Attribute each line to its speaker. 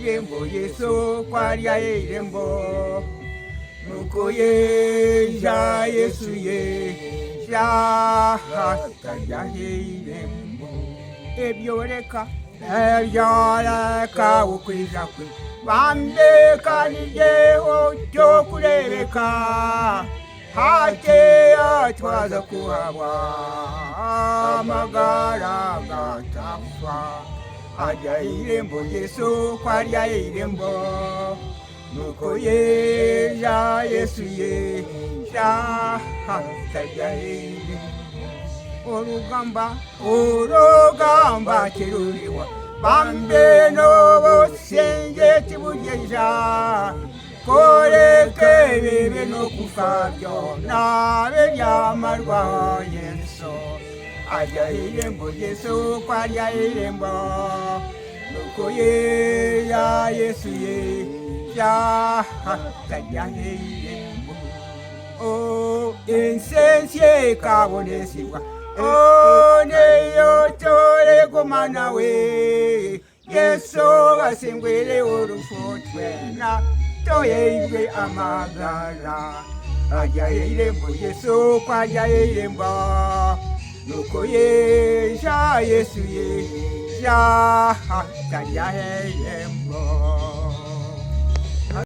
Speaker 1: irembo Yeso kwaria irembo Nuko yeja Yesu yeja tarya irembo Ebyoreka ebyoreka okwija kwe Bambekanijeho kyokurebeka Hakeya twaza kuhabwa amagara gatafa Arya irembo Yesu kwarya irembo Nuko yeja Yesu yeja tarya irembo Orugamba orugamba tiruriwa Bambe n'obusingye tiburyeija Koreka ebibi n'okufa byona biryamarwaho Yesu arya irembo Yesu ku arya irembo Nuko yeya Yesu yeya tarya irembo Oh, ensi ensya ekabonesibwa Oh, neyo toreguma nawe Yesu asingwire orufu twena toyeirwe amagara Arya irembo Yesu ku arya irembo Nuko yeja Yesu yeja tarya irembo.